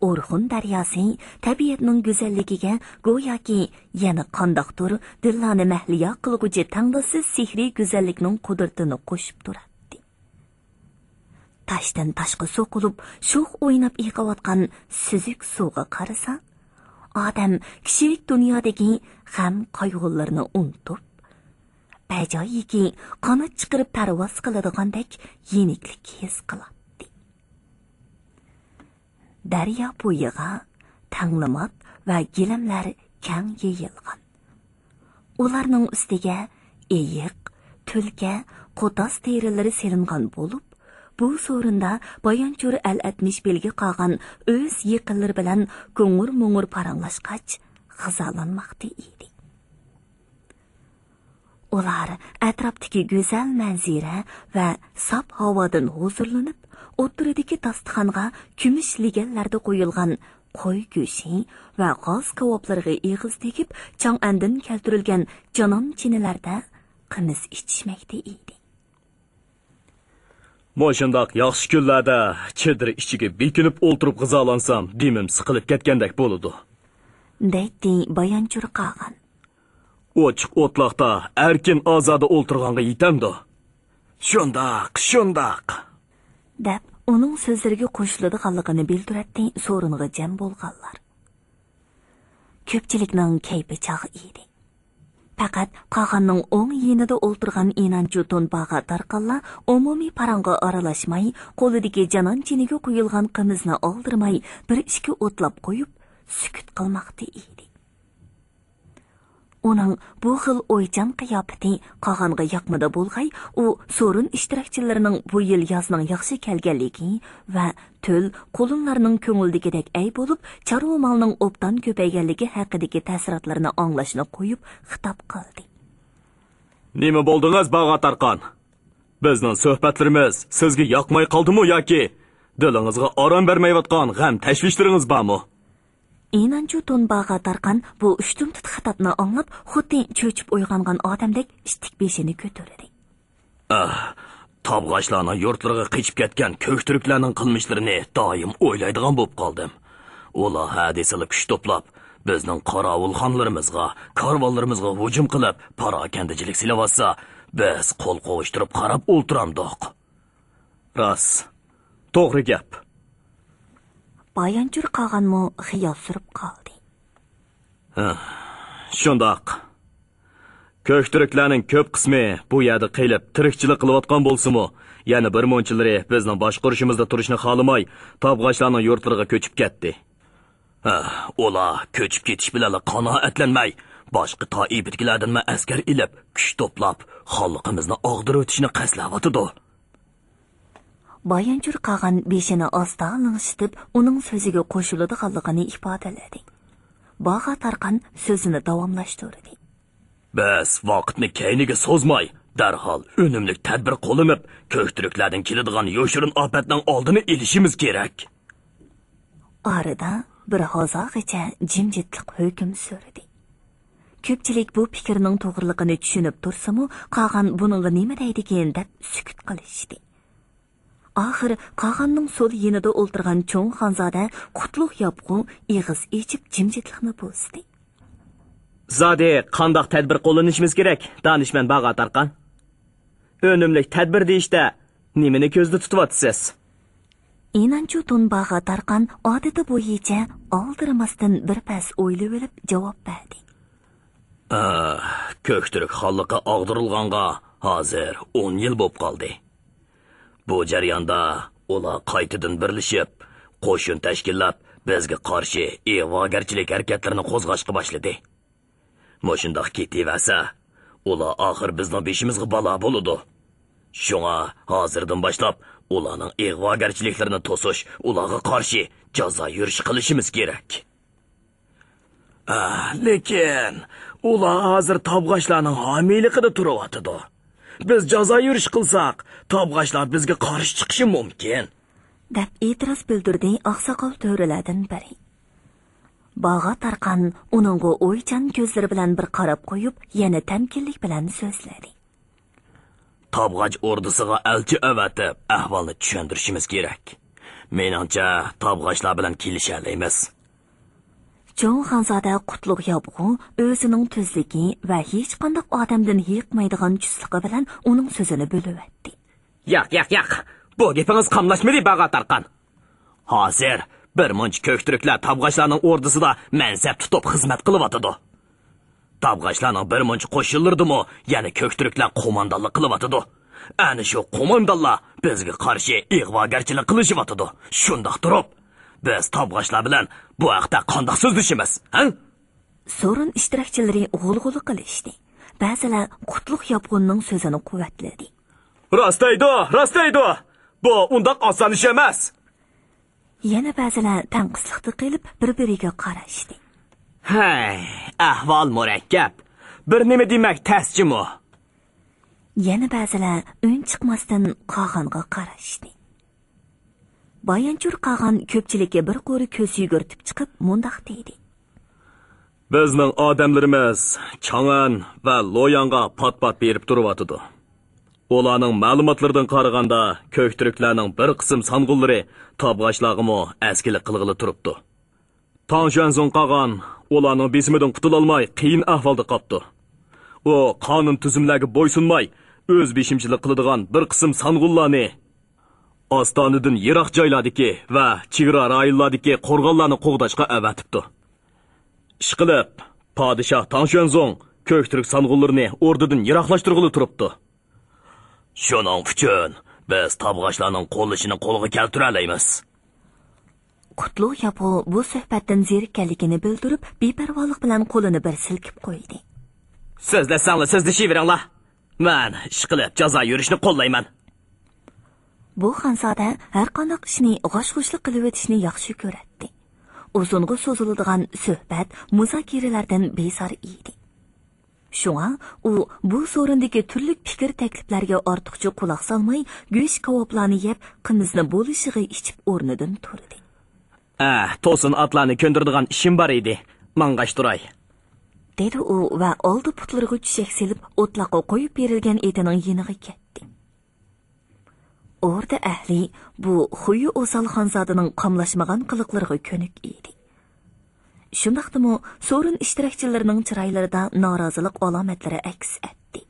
ئورخۇن دەرياسى تەبىئەتنىڭ گۈزەللىكىگە گوياكى يەنە قانداقتۇر دىللارنى مەھلىيا قىلغۇچى تەڭداشسىز سېھرىي گۈزەللىكنىڭ قۇدرىتىنى قوشۇپ تۇراتتى. تاشتىن تاشقا سوقۇلۇپ، شوخ ئويناپ ئېقىۋاتقان سۈزۈك سۇغا قارىسا، ئادەم كىشىلىك دۇنيادىكى غەم قايغۇلىرىنى ئۇنتۇپ، بەجايىكى قانات چىقىرىپ پەرۋاز قىلىدىغاندەك يېنىكلىك ھېس قىلاتتى. دەريا بويىغا تەڭلىمات ۋە گىلەملەر كەڭ يېيىلغان. ئۇلارنىڭ ئۈستىگە ئېيىق، تۈلكە، قوتاس تېرىلىرى سېلىنغان بولۇپ، بۇ سورۇندا بايانچۇر ئەل ئەتمىش بىلگە قالغان ئۆز يېقىنلىرى بىلەن گوڭۇر موڭۇر پاراڭلاشقاچ، غىزالانماقتا ئىدى. ئۇلار ئەتراپتىكى گۈزەل مەنزىرە ۋە ساپ ھاۋادىن ھۇزۇرلىنىپ، ئوتتۇرىدىكى داستىخانغا كۈمۈش لېگەنلەردە قويۇلغان قوي گۆشى ۋە غاز كاۋاپلىرىغا ئېغىز تېگىپ، چاڭئەندىن كەلتۈرۈلگەن جانان چىنىلەردە قىمىز ئىچىشمەكتە ئىدى. مۇشۇنداق ياخشى كۈنلەردە چېدىر ئىچىگە بېكىنىپ ئولتۇرۇپ غىزالانسام، دېمىم سىقىلىپ كەتكەندەك بولىدۇ. دەيتتى بايانچۇر قاغان. ئوچۇق ئوتلاقتا ئەركىن ئازادە ئولتۇرغانغا يېتەمدۇ؟ شۇنداق، شۇنداق. دەپ، ئۇنىڭ سۆزلىرىگە قوشۇلىدىغانلىقىنى بىلدۈرەتتى سورۇنغا جەم بولغانلار. كۆپچىلىكنىڭ كەيپى چاغ ئىدى. پەقەت قاغاننىڭ ئوڭ يېنىدا ئولتۇرغان ئىنانچۇ تونباغا تارقانلا ئومۇمىي پاراڭغا ئارىلاشماي، قولىدىكى جانان چىنىگە قويۇلغان قىمىزنى ئالدىرىماي، بىر ئىككى ئوتلاپ قويۇپ، سۈكۈت قىلماقتا ئىدى. ئۇنىڭ بۇ خىل ئويچان قىياپىتى قاغانغا ياقمىدى بولغاي، ئۇ سورۇن ئىشتىراكچىلىرىنىڭ بۇ يىل يازنىڭ ياخشى كەلگەنلىكى ۋە تۆل، قۇلۇنلارنىڭ كۆڭلىدىكىدەك ئەي بولۇپ، چارۋا مالنىڭ ئوبدان كۆپەيگەنلىكى ھەققىدىكى تەسىراتلىرىنى ئاڭلاشنى قويۇپ، خىتاب قىلدى. نېمە بولدىڭىز، باغا تارقان؟ بىزنىڭ سۆھبەتلىرىمىز سىزگە ياقماي قالدىمۇ ياكى دىلىڭىزغا ئارام بەرمەيۋاتقان غەم تەشۋىشلىرىڭىز بارمۇ؟ ئىنانچۇ تونباغا تارقان بۇ ئۇشتۇمتۇت خىتابنى ئاڭلاپ، خۇددى چۆچۈپ ئويغانغان ئادەمدەك ئىتتىك بېشىنى كۆتۈردى. ئاھ، تابغاچلارنىڭ يۇرتلىرىغا قېچىپ كەتكەن كۆكتۈركلەرنىڭ قىلمىشلىرىنى دائىم ئويلايدىغان بوپ قالدىم. ئۇلار ھە دېسىلا كۈچ توپلاپ، بىزنىڭ قاراۋۇلخانىلىرىمىزغا، كارۋانلىرىمىزغا ھۇجۇم قىلىپ، پاراكەندىچىلىك سېلىۋاتسا، بىز قول قوۋۇشتۇرۇپ قاراپ ئولتۇرامدۇق؟ راست، توغرا گەپ. بايانچۇر قاغانمۇ خىيال سۈرۈپ قالدى. ھە، شۇنداق. كۆكتۈركلەرنىڭ كۆپ قىسمى بۇ يەردە قېلىپ، تىرىكچىلىك قىلىۋاتقان بولسىمۇ، يەنە بىر مۇنچىلىرى بىزنىڭ باشقۇرۇشىمىزدا تۇرۇشنى خالىماي، تابغاچلارنىڭ يۇرتلىرىغا كۆچۈپ كەتتى. ھە، ئۇلار كۆچۈپ كېتىش بىلەنلا قانائەتلەنمەي، باشقا تائىپىدىكىلەردىنمۇ ئەسكەر ئېلىپ، كۈچ توپلاپ، خانلىقىمىزنى ئاغدۇرۇۋېتىشنى قەستلەۋاتىدۇ. بايانچۇر قاغان بېشىنى ئاستا لىڭشىتىپ، ئۇنىڭ سۆزىگە قوشۇلىدىغانلىقىنى ئىپادىلىدى. باغا تارقان سۆزىنى داۋاملاشتۇردى. بىز ۋاقىتنى كەينىگە سوزماي، دەرھال ئۈنۈملۈك تەدبىر قوللىنىپ، كۆكتۈركلەردىن كېلىدىغان يوشۇرۇن ئاپەتنىڭ ئالدىنى ئېلىشىمىز كېرەك. ئارىدا بىر ھازاغىچە جىمجىتلىق ھۆكۈم سۈردى. كۆپچىلىك بۇ پىكىرنىڭ توغرىلىقىنى چۈشىنىپ تۇرسىمۇ، قاغان بۇنىڭغا نېمە دەيدىكىن دەپ سۈكۈت قىلىشتى. ئاخىر قاغاننىڭ سول يېنىدا ئولتۇرغان چوڭ خانزادە قۇتلۇق ياپقۇ ئېغىز ئېچىپ جىمجىتلىقنى بۇزدى. زادى قانداق تەدبىر قوللىنىشىمىز كېرەك، دانىشمەن باغا تارقان؟ ئۈنۈملۈك تەدبىر دېيىشتە نېمىنى كۆزدە تۇتۇۋاتىسىز؟ ئىنانچۇ تونباغا تارقان ئادىتى بويىچە ئالدىرىماستىن بىر پەس ئويلىۋېلىپ جاۋاب بەردى. ئاھ، كۆكتۈرك خانلىقى ئاغدۇرۇلغانغا ھازىر ئون يىل بوپ قالدى. بۇ جەرياندا ئۇلار قايتىدىن بىرلىشىپ، قوشۇن تەشكىللەپ، بىزگە قارشى ئىغۋاگەرچىلىك ھەرىكەتلىرىنى قوزغاشقا باشلىدى. مۇشۇنداق كېتىۋەرسە، ئۇلار ئاخىر بىزنىڭ بېشىمىزغا بالا بولىدۇ. شۇڭا ھازىردىن باشلاپ ئۇلارنىڭ ئىغۋاگەرچىلىكلىرىنى توسۇش، ئۇلارغا قارشى جازا يۈرۈشى قىلىشىمىز كېرەك. ئا، لېكىن ئۇلار ھازىر تابغاچلارنىڭ ھامىيلىقىدا تۇرۇۋاتىدۇ. بىز جازا يۈرۈش قىلساق، تابغاچلار بىزگە قارشى چىقىشى مۇمكىن. دەپ ئېتىراز بىلدۈردى ئاقساقال تۆرىلەردىن بىرى. باغا تارقان ئۇنىڭغا ئويچان كۆزلىرى بىلەن بىر قاراپ قويۇپ، يەنە تەمكىنلىك بىلەن سۆزلىدى. تابغاچ ئوردىسىغا ئەلچى ئەۋەتىپ، ئەھۋالنى چۈشەندۈرۈشىمىز كېرەك. مېنىڭچە، تابغاچلار بىلەن كېلىشەلەيمىز. جوڭ خانزادە قۇتلۇق ياپغۇ ئۆزىنىڭ تۈزلۈكى ۋە ھېچقانداق ئادەمدىن ھېيىقمايدىغان چۇسلۇقى بىلەن ئۇنىڭ سۆزىنى بۆلۈۋەتتى. ياق، ياق، ياق! بۇ گېپىڭىز قاملاشمىدى، باغا تارقان. ھازىر بىر مۇنچە كۆكتۈركلەر تابغاچلارنىڭ ئوردىسىدا مەنسەپ تۇتۇپ خىزمەت قىلىۋاتىدۇ. تابغاچلارنىڭ بىر مۇنچە قوشۇنلىرىدىمۇ يەنە كۆكتۈركلەر قوماندانلىق قىلىۋاتىدۇ. ئەنە شۇ قوماندانلار بىزگە قارشى ئىغۋاگەرچىلىك قىلىشىۋاتىدۇ. شۇنداق تۇرۇپ، بىز تابغاچلار بىلەن بۇ ھەقتە قانداق سۆزلىشىمىز، ھە؟ سورۇن ئىشتىراكچىلىرى غۇلغۇلا قىلىشتى. بەزىلەر قۇتلۇق ياپغۇننىڭ سۆزىنى قۇۋۋەتلىدى. راست دەيدۇ، راست دەيدۇ! بۇ ئۇنداق ئاسان ئىش ئەمەس! يەنە بەزىلەر تەڭقىسلىقتا قېلىپ، بىر-بىرىگە قاراشتى. ھەي، ئەھۋال مۇرەككەپ. بىر نېمە دېمەك تەس جۇمۇ. يەنە بەزىلەر ئۈن چىقماستىن قاغانغا قاراشتى. بايانچۇر قاغان كۆپچىلىككە بىر قۇر كۆز يۈگۈرتۈپ چىقىپ، مۇنداق دېدى. بىزنىڭ ئادەملىرىمىز چاڭئەن ۋە لوياڭغا پات-پات بېرىپ تۇرۇۋاتىدۇ. ئۇلارنىڭ مەلۇماتلىرىدىن قارىغاندا، كۆكتۈركلەرنىڭ بىر قىسىم سانغۇنلىرى تابغاچلارغىمۇ ئەسكىلىك قىلغىلى تۇرۇپتۇ. تاڭ شۈەنزۇڭ قاغان ئۇلارنىڭ بېسىمىدىن قۇتۇلالماي، قىيىن ئەھۋالدا قاپتۇ. ئۇ قانۇن تۈزۈملەرگە بويسۇنماي، ئۆز بېشىمچىلىق قىلىدىغان بىر قىسىم سانغۇنلارنى ئاستانىدىن يىراق جايلاردىكى ۋە چېگرا رايونلاردىكى قورغانلارنى قوغداشقا ئەۋەتىپتۇ. ئىشقىلىپ، پادىشاھ تاڭ شۈەنزۇڭ كۆكتۈرك سانغۇنلىرىنى ئوردىدىن يىراقلاشتۇرغىلى تۇرۇپتۇ. شۇنىڭ ئۈچۈن بىز تابغاچلارنىڭ قوللىشىنى قولغا كەلتۈرەلەيمىز. قۇتلۇق ياپغۇ بۇ سۆھبەتتىن زېرىككەنلىكىنى بىلدۈرۈپ، بىپەرۋالىق بىلەن قولىنى بىر سىلكىپ قويدى. سۆزلەشسەڭلار سۆزلىشىۋېرىڭلار. مەن ئىشقىلىپ جازا يۈرۈشنى قوللايمەن. بۇ خانزادە ھەرقانداق ئىشنى غاش-غۇشلا قىلىۋېتىشنى ياخشى كۆرەتتى. ئۇزۇنغا سوزۇلىدىغان سۆھبەت، مۇزاكىرىلەردىن بىزار ئىدى. شۇڭا ئۇ بۇ سورۇندىكى تۈرلۈك پىكىر تەكلىپلەرگە ئارتۇقچە قۇلاق سالماي، گۆش كاۋاپلارنى يەپ، قىمىزنى بولۇشىغا ئىچىپ ئورنىدىن تۇردى. ئە، توسۇن ئاتلارنى كۆندۈرىدىغان ئىشىم بار ئىدى. ماڭغاچ تۇراي. دېدى ئۇ ۋە ئالدى پۇتلىرىغا چۈشەك سېلىپ، ئوتلاققا قويۇپ بېرىلگەن ئېتىنىڭ يېنىغا كەتتى. ئوردا ئەھلى بۇ خۇيى ئوسال خانزادىنىڭ قاملاشمىغان قىلىقلىرىغا كۆنۈك ئىدى. شۇنداقتىمۇ سورۇن ئىشتىراكچىلىرىنىڭ چىرايلىرىدا نارازىلىق ئالامەتلىرى ئەكس ئەتتى.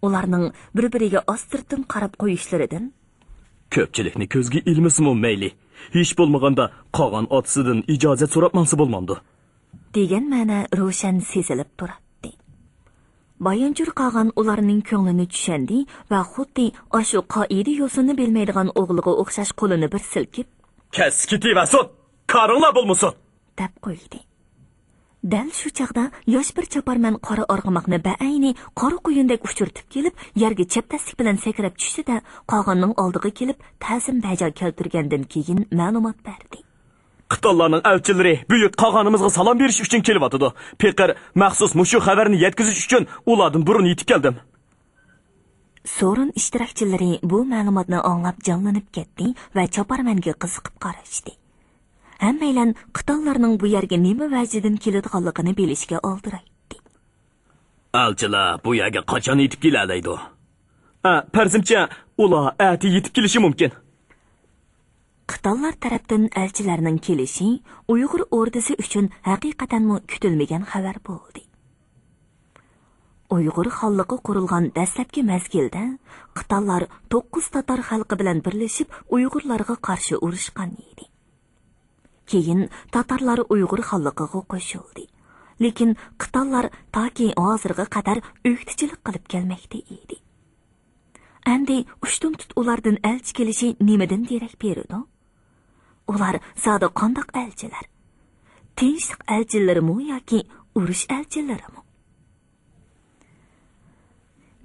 ئۇلارنىڭ بىر-بىرىگە ئاستىرتىن قاراپ قويۇشلىرىدىن، كۆپچىلىكنى كۆزگە ئىلمىسىمۇ مەيلى، ھېچ بولمىغاندا قاغان ئاتىسىدىن ئىجازەت سوراپ ماڭسا بولمامدۇ؟ دېگەن مەنە روشەن سېزىلىپ تۇراتتى. بايانچۇر قاغان ئۇلارنىڭ كۆڭلىنى چۈشەندى ۋە خۇددى ئاشۇ قائىدە-يوسۇننى بىلمەيدىغان ئوغلىغا ئوخشاش قولىنى بىر سىلكىپ، كەتسە كېتىۋەرسۇن، كارىڭلار بولمىسۇن! دەپ قويدى. دەل شۇ چاغدا ياش بىر چاپارمەن قارا ئارغىماقنى بەئەينى قارا قۇيۇندەك ئۇچۇرتۇپ كېلىپ، يەرگە چەپتەسلىك بىلەن سەكرەپ چۈشتى-دە، قاغاننىڭ ئالدىغا كېلىپ، تەزىم بەجا كەلتۈرگەندىن كېيىن مەلۇمات بەردى. قىتانلارنىڭ ئەلچىلىرى بۈيۈك قاغانىمىزغا سالام بېرىش ئۈچۈن كېلىۋاتىدۇ. پېقىر مەخسۇس مۇشۇ خەۋەرنى يەتكۈزۈش ئۈچۈن ئۇلاردىن بۇرۇن يېتىپ كەلدىم. سورۇن ئىشتىراكچىلىرى بۇ مەلۇماتنى ئاڭلاپ جانلىنىپ كەتتى ۋە چاپارمەنگە قىزىقىپ قاراشتى. ھەممەيلەن قىتانلارنىڭ بۇ يەرگە نېمە ۋەجىدىن كېلىدىغانلىقىنى بىلىشكە ئالدىرايتتى. ئەلچىلەر بۇ يەرگە قاچان يېتىپ كېلەلەيدۇ؟ ئە، پەرىزىمچە، ئۇلار ئەتە يېتىپ كېلىشى مۇمكىن. قىتانلار تەرەپتىن ئەلچىلەرنىڭ كېلىشى ئۇيغۇر ئوردىسى ئۈچۈن ھەقىقەتەنمۇ كۈتۈلمىگەن خەۋەر بولدى. ئۇيغۇر خانلىقى قۇرۇلغان دەسلەپكى مەزگىلدە قىتانلار توققۇز تاتار خەلقى بىلەن بىرلىشىپ ئۇيغۇرلارغا قارشى ئۇرۇشقان ئىدى. كېيىن تاتارلار ئۇيغۇر خانلىقىغا قوشۇلدى. لېكىن قىتانلار تاكى ھازىرغا قەدەر ئۆكتىچىلىك قىلىپ كەلمەكتە ئىدى. ئەمدى ئۇشتۇمتۇت ئۇلاردىن ئەلچى كېلىشى نېمىدىن دېرەك بېرىدۇ؟ ئۇلار زادى قانداق ئەلچىلەر؟ تىنچلىق ئەلچىلىرىمۇ ياكى ئۇرۇش ئەلچىلىرىمۇ؟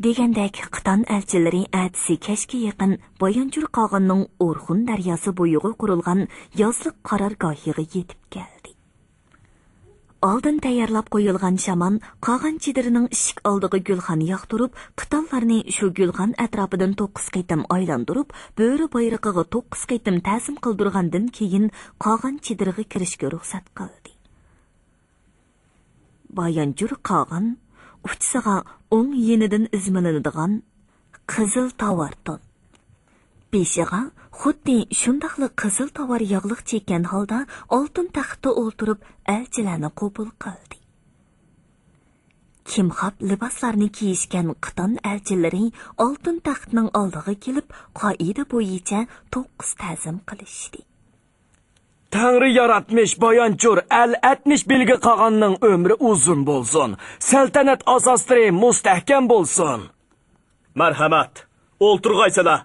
دېگەندەك، قىتان ئەلچىلىرى ئەتىسى كەچكە يېقىن بايانچۇر قاغاننىڭ ئورخۇن دەرياسى بويىغا قۇرۇلغان يازلىق قارارگاھىغا يېتىپ كەلدى. ئالدىن تەييارلاپ قويۇلغان شامان قاغان چېدىرىنىڭ ئىشىك ئالدىغا گۈلخان ياقتۇرۇپ، قىتانلارنى شۇ گۈلخان ئەتراپىدىن توققۇز قېتىم ئايلاندۇرۇپ، بۆرە بايرىقىغا توققۇز قېتىم تەزىم قىلدۇرغاندىن كېيىن، قاغان چېدىرىغا كىرىشكە رۇخسەت قىلدى. بايانچۇر قاغان ئۇچىسىغا ئوڭ يېنىدىن ئۈزمىلىنىدىغان قىزىل تاۋار تون، بېشىغا خۇددى شۇنداقلا قىزىل تاۋار ياغلىق چېككەن ھالدا ئالتۇن تەختتە ئولتۇرۇپ، ئەلچىلەرنى قوبۇل قىلدى. كىمخاب لىباسلارنى كىيىشكەن قىتان ئەلچىلىرى ئالتۇن تەختنىڭ ئالدىغا كېلىپ، قائىدە بويىچە توققۇز تەزىم قىلىشتى. تەڭرى ياراتمىش بايانچۇر ئەل ئەتمىش بىلگە قاغاننىڭ ئۆمرى ئۇزۇن بولسۇن، سەلتەنەت ئاساسلىرى مۇستەھكەم بولسۇن. مەرھەمەت، ئولتۇرغايسىلەر.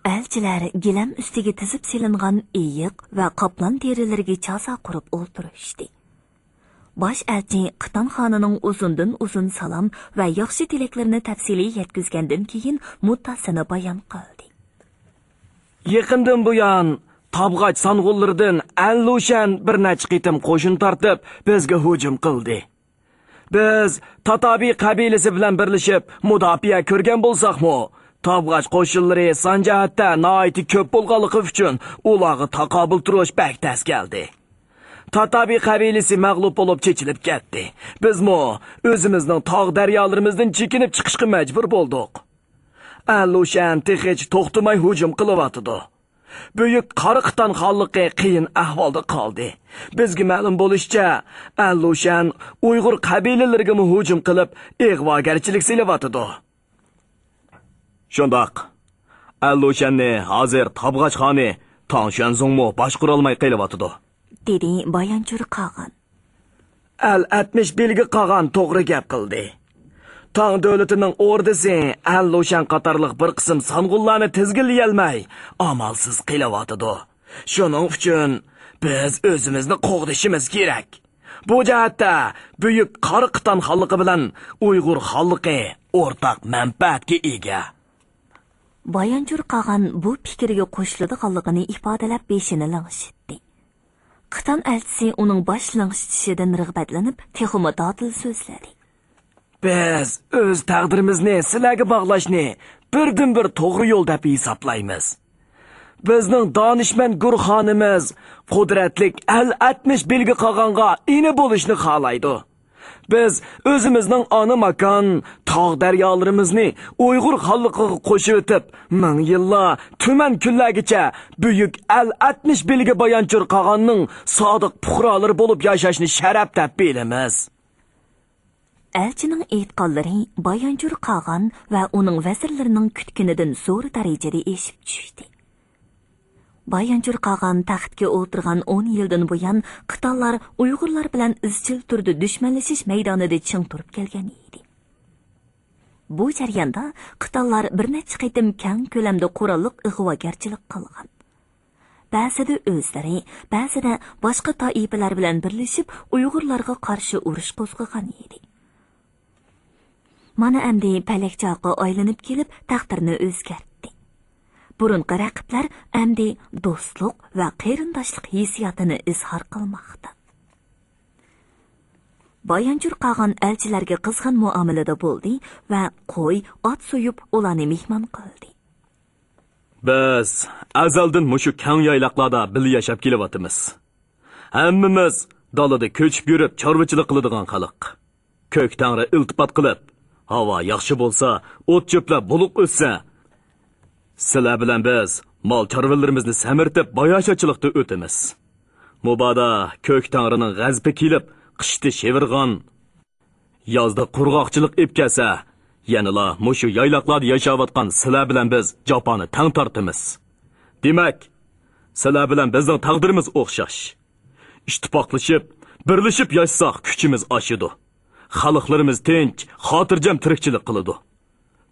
ئەلچىلەر گىلەم ئۈستىگە تىزىپ سېلىنغان ئېيىق ۋە قاپلان تېرىلىرىگە چاسا قۇرۇپ ئولتۇرۇشتى. باش ئەلچى قىتان خانىنىڭ ئۇزۇندىن ئۇزۇن سالام ۋە ياخشى تىلەكلىرىنى تەپسىلىي يەتكۈزگەندىن كېيىن، مۇددىئاسىنى بايان قىلدى. يېقىندىن بۇيان، تابغاچ سانغۇنلىرىدىن ئەنلۇشەن بىر نەچچە قېتىم قوشۇن تارتىپ، بىزگە ھۇجۇم قىلدى. بىز تاتابى قەبىلىسى بىلەن بىرلىشىپ مۇداپىئە كۆرگەن بولساقمۇ، تابغاچ قوشۇنلىرى سان جەھەتتە ناھايىتى كۆپ بولغانلىقى ئۈچۈن، ئۇلارغا تاقابىل تۇرۇش بەك تەس كەلدى. تاتابى قەبىلىسى مەغلۇپ بولۇپ چېچىلىپ كەتتى. بىزمۇ ئۆزىمىزنىڭ تاغ دەريالىرىمىزدىن چېكىنىپ چىقىشقا مەجبۇر بولدۇق. ئەنلۇشەن تېخىچە توختىماي ھۇجۇم قىلىۋاتىدۇ. بۈيۈك قارا قىتان خانلىقى قىيىن ئەھۋالدا قالدى. بىزگە مەلۇم بولۇشىچە، ئەنلۇشەن ئۇيغۇر قەبىلىلىرىگىمۇ ھۇجۇم قىلىپ، ئىغۋاگەرچىلىك سېلىۋاتىدۇ. شۇنداق. ئەنلۇشەننى ھازىر تابغاچ خانى تاڭ شۈەنزۇڭمۇ باشقۇرالماي قېلىۋاتىدۇ، دېدى بايانچۇر قاغان. ئەل ئەتمىش بىلگە قاغان توغرا گەپ قىلدى. تاڭ دۆلىتىنىڭ ئوردىسى ئەنلۇشەن قاتارلىق بىر قىسىم سانغۇنلارنى تىزگىنلىيەلمەي، ئامالسىز قېلىۋاتىدۇ. شۇنىڭ ئۈچۈن بىز ئۆزىمىزنى قوغدىشىمىز كېرەك. بۇ جەھەتتە بۈيۈك قارا قىتان خانلىقى بىلەن ئۇيغۇر خانلىقى ئورتاق مەنپەئەتكە ئىگە. بايانچۇر قاغان بۇ پىكىرگە قوشۇلىدىغانلىقىنى ئىپادىلەپ بېشىنى لىڭشىتتى. قىتان ئەلچىسى ئۇنىڭ باش لىڭشىتىشىدىن رىغبەتلىنىپ، تېخىمۇ دادىل سۆزلىدى. بىز ئۆز تەقدىرىمىزنى سىلەرگە باغلاشنى بىردىنبىر توغرا يول دەپ ھېسابلايمىز. بىزنىڭ دانىشمەن گۇرخانىمىز قۇدرەتلىك ئەل ئەتمىش بىلگە قاغانغا ئىنى بولۇشنى خالايدۇ. بىز ئۆزىمىزنىڭ ئانا ماكان، تاغ دەريالىرىمىزنى ئۇيغۇر خانلىقىغا قوشۇۋېتىپ، مىڭ يىللار، تۈمەن كۈنلەرگىچە بۈيۈك ئەل ئەتمىش بىلگە بايانچۇر قاغاننىڭ سادىق پۇقرالىرى بولۇپ ياشاشنى شەرەپ دەپ بىلىمىز. ئەلچىنىڭ ئېيتقانلىرى بايانچۇر قاغان ۋە ئۇنىڭ ۋەزىرلىرىنىڭ كۈتكىنىدىن زور دەرىجىدە ئېشىپ چۈشتى. بايانچۇر قاغان تەختكە ئولتۇرغان ئون يىلدىن بۇيان، قىتانلار ئۇيغۇرلار بىلەن ئىزچىل تۈردە دۈشمەنلىشىش مەيدانىدا چىڭ تۇرۇپ كەلگەن ئىدى. بۇ جەرياندا قىتانلار بىر نەچچە قېتىم كەڭ كۆلەمدە قوراللىق ئىغۋاگەرچىلىك قىلغان. بەزىدە ئۆزلىرى، بەزىدە باشقا تائىپىلەر بىلەن بىرلىشىپ، ئۇيغۇرلارغا قارشى ئۇرۇش قوزغىغان ئىدى. مانا ئەمدى پەلەك چاقى ئايلىنىپ كېلىپ، تەقدىرنى ئۆزگەرتتى. بۇرۇنقى رەقىبلەر ئەمدى دوستلۇق ۋە قېرىنداشلىق ھېسسىياتىنى ئىزھار قىلماقتا. بايانچۇر قاغان ئەلچىلەرگە قىزغىن مۇئامىلىدە بولدى ۋە قوي، ئات سويۇپ، ئۇلارنى مېھمان قىلدى. بىز ئەزەلدىن مۇشۇ كەڭ يايلاقلاردا بىللە ياشاپ كېلىۋاتىمىز. ھەممىمىز دالىدا كۆچۈپ يۈرۈپ چارۋىچىلىق قىلىدىغان خەلق. كۆك تەڭرى ئىلتىپات قىلىپ، ھاۋا ياخشى بولسا، ئوت-چۆپلەر بولۇق ئۆسسە، سىلەر بىلەن بىز مال-چارۋىلىرىمىزنى سەمرىتىپ، باياشاتچىلىقتا ئۆتىمىز. مۇبادا كۆك تەڭرىنىڭ غەزىپى كېلىپ، قىشتا شىۋىرغان، يازدا قۇرغاقچىلىق ئېلىپ كەلسە، يەنىلا مۇشۇ يايلاقلاردا ياشاۋاتقان سىلەر بىلەن بىز جاپانى تەڭ تارتىمىز. دېمەك، سىلەر بىلەن بىزنىڭ تەقدىرىمىز ئوخشاش. ئىتتىپاقلىشىپ، بىرلىشىپ ياشىساق، كۈچىمىز ئاشىدۇ. خەلقلىرىمىز تىنچ، خاتىرجەم تىرىكچىلىك قىلىدۇ.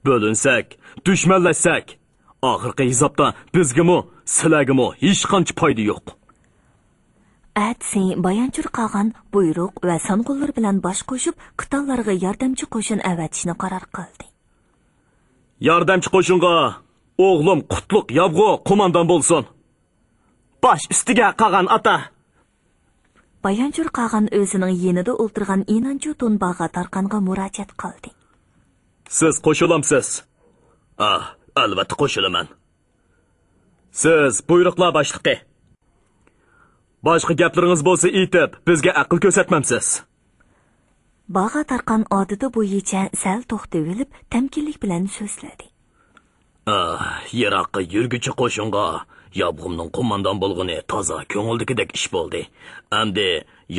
بۆلۈنسەك، دۈشمەنلەشسەك، ئاخىرقى ھېسابتا بىزگىمۇ، سىلەرگىمۇ ھېچقانچە پايدا يوق. ئەتىسى بايانچۇر قاغان بۇيرۇق ۋە سانغۇنلىرى بىلەن باش قوشۇپ، قىتانلارغا ياردەمچى قوشۇن ئەۋەتىشنى قارار قىلدى. ياردەمچى قوشۇنغا ئوغلۇم قۇتلۇق يابغۇ قوماندان بولسۇن. باش ئۈستىگە قاغان ئاتا! بايانچۇر قاغان ئۆزىنىڭ يېنىدا ئولتۇرغان ئىنانچۇ تۇنباغا تارقانغا مۇراجىئەت قىلدى. سىز قوشۇلامسىز؟ ئا، ئەلۋەتتە قوشۇلىمەن. سىز بۇيرۇقلار باشلىقى. باشقا گەپلىرىڭىز بولسا ئېيتىپ، بىزگە ئەقىل كۆرسەتمەمسىز؟ باغا تارقان ئادىتى بويىچە سەل توختىۋېلىپ، تەمكىنلىك بىلەن سۆزلىدى. ئا، يىراققا يۈرگۈچى قوشۇنغا يابغۇمنىڭ قوماندان بولغىنى تازا كۆڭۈلدىكىدەك ئىش بولدى. ئەمدى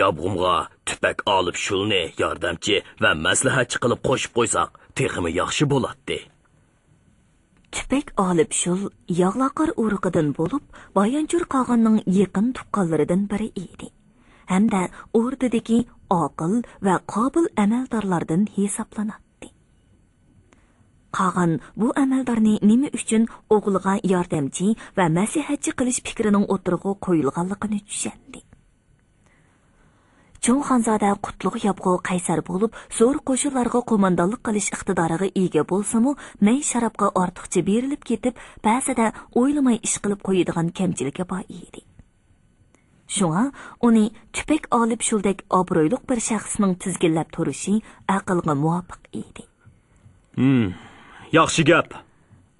يابغۇمغا تۈپەك ئالىپ شۇلنى ياردەمچى ۋە مەسلىھەتچى قىلىپ قوشۇپ قويساق، تېخىمۇ ياخشى بولاتتى. تۈپەك ئالىپ شۇل ياغلاقار ئۇرۇقىدىن بولۇپ، بايانچۇر قاغاننىڭ يېقىن تۇغقانلىرىدىن بىرى ئىدى ھەمدە ئوردىدىكى ئاقىل ۋە قابىل ئەمەلدارلاردىن ھېسابلىناتتى. قاغان بۇ ئەمەلدارنى نېمە ئۈچۈن ئوغلىغا ياردەمچى ۋە مەسلىھەتچى قىلىش پىكرىنىڭ ئوتتۇرىغا قويۇلغانلىقىنى چۈشەندى. چوڭ خانزادە قۇتلۇق يابغۇ قەيسەر بولۇپ، زور قوشۇنلارغا قوماندانلىق قىلىش ئىقتىدارىغا ئىگە بولسىمۇ، مەي شارابقا ئارتۇقچە بېرىلىپ كېتىپ، بەزىدە ئويلىماي ئىش قىلىپ قويىدىغان كەمچىلىكى بار ئىدى. شۇڭا ئۇنى تۈپەك ئالىپ شۇلدەك ئابرۇيلۇق بىر شەخسنىڭ تىزگىنلەپ تۇرۇشى ئەقىلگە مۇۋاپىق ئىدى. ھىم، ياخشى گەپ.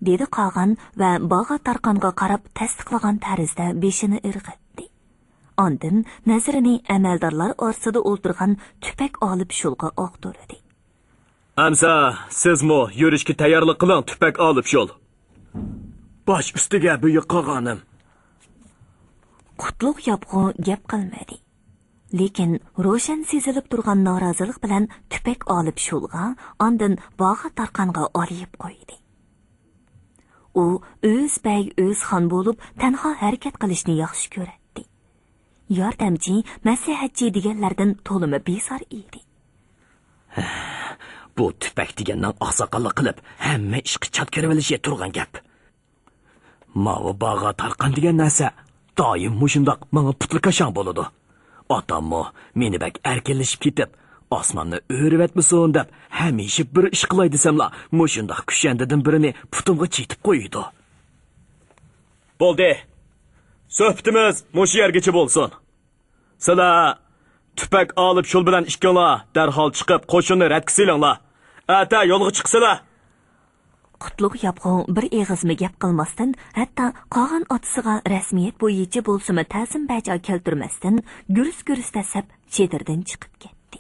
دېدى قاغان ۋە باغا تارقانغا قاراپ تەستىقلىغان تەرزدە بېشىنى ئىرغىتتى. ئاندىن نەزىرىنى ئەمەلدارلار ئارىسىدا ئولتۇرغان تۈپەك ئالىپ شۇلغا ئاغدۇردى. ئەمسە سىزمۇ يۈرۈشكە تەييارلىق قىلىڭ، تۈپەك ئالىپ شۇل. باش ئۈستىگە بۈيۈك قاغانىم. قۇتلۇق يابغۇ گەپ قىلمىدى. لېكىن روشەن سېزىلىپ تۇرغان نارازىلىق بىلەن تۈپەك ئالىپ شۇلغا، ئاندىن باغا تارقانغا ئالىيىپ قويدى. ئۇ ئۆز بەگ، ئۆز خان بولۇپ، تەنھا ھەرىكەت قىلىشنى ياخشى كۆرەتتى. ياردەمچى، مەسلىھەتچى دېگەنلەردىن تولىمۇ بىزار ئىدى. بۇ تۈپەك دېگەننىڭ ئاقساقاللىق قىلىپ، ھەممە ئىشقا چات كىرىۋېلىشى تۇرغان گەپ. ماۋۇ باغا تارقان دېگەن نەرسە دائىم مۇشۇنداق ماڭا پۇتلىكاشاڭ بولىدۇ. ئاتاممۇ مېنى بەك ئەركىنلىشىپ كېتىپ، ئاسماننى ئۆرۈۋەتمىسۇن دەپ، ھەمىشە بىر ئىش قىلاي دېسەملا، مۇشۇنداق كۈشەندىدىن بىرىنى پۇتۇمغا چېتىپ قويىدۇ. بولدى. سۆھبىتىمىز مۇشۇ يەرگىچە بولسۇن. سىلەر تۈپەك ئالىپ شۇل بىلەن ئىككىڭلار دەرھال چىقىپ، قوشۇننى رەتكە سېلىڭلار. ئەتە يولغا چىقىسىلەر. قۇتلۇق يابغۇ بىر ئېغىزمۇ گەپ قىلماستىن، ھەتتا قاغان ئاتىسىغا رەسمىيەت بويىچە بولسىمۇ تەزىم بەجا كەلتۈرمەستىن، گۈرۈس-گۈرۈس دەسسەپ چېدىردىن چىقىپ كەتتى.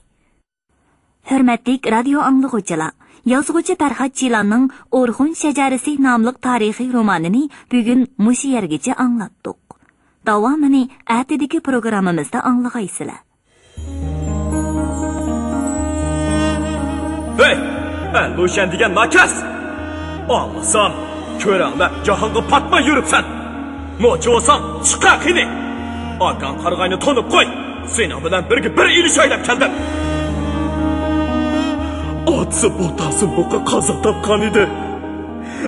ھۆرمەتلىك رادىيو ئاڭلىغۇچىلار، يازغۇچى پەرھات چىلاننىڭ ئورخۇن شەجەرىسى ناملىق تارىخىي رومانىنى بۈگۈن مۇشۇ يەرگىچە ئاڭلاتتۇق. داۋامىنى ئەتىدىكى پروگراممىمىزدا ئاڭلىغايسىلەر. ھەي، ئەللۇشەن دېگەن ناكەس! ئاڭلىسام، كۆرەڭلەپ جاھانغا پاتماي يۈرۈپسەن. نوچى بولساڭ، چىقە قېنى! ئاكاڭ قارىغاينى تونۇپ قوي! سېنىڭ بىلەن بىرگە بىر ئېلىشاي دەپ كەلدىم. ئاتىسى بوتاسىن بوقا قازا تاپقان ئىدى.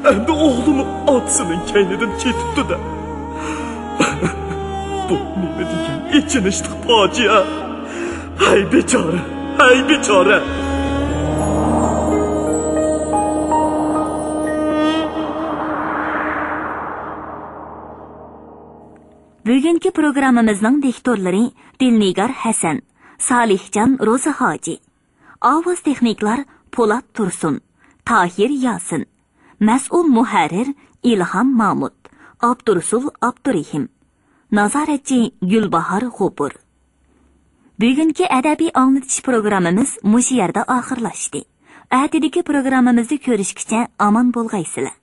ئەمدى ئوغلىمۇ ئاتىسىنىڭ كەينىدىن كېتىپتۇ-دە. بۇ نېمە دېگەن ئېچىنىشلىق پاجىئە! ھەي بىچارە، ھەي بىچارە! بۈگۈنكى پروگراممىمىزنىڭ دىكتورلىرى دىلنىگار ھەسەن، سالىھجان روزى ھاجى. ئاۋاز تېخنىكلار پولات تۇرسۇن، تاھىر ياسىن. مەسئۇل مۇھەررىر ئىلھام مامۇت، ئابدۇرۇسۇل ئابدۇرېھىم. نازارەتچى گۈلباھار غوپۇر. بۈگۈنكى ئەدەبىي ئاڭلىتىش پروگراممىمىز مۇشۇ يەردە ئاخىرلاشتى. ئەتىدىكى پروگراممىمىزدا كۆرۈشكىچە ئامان بولغايسىلەر.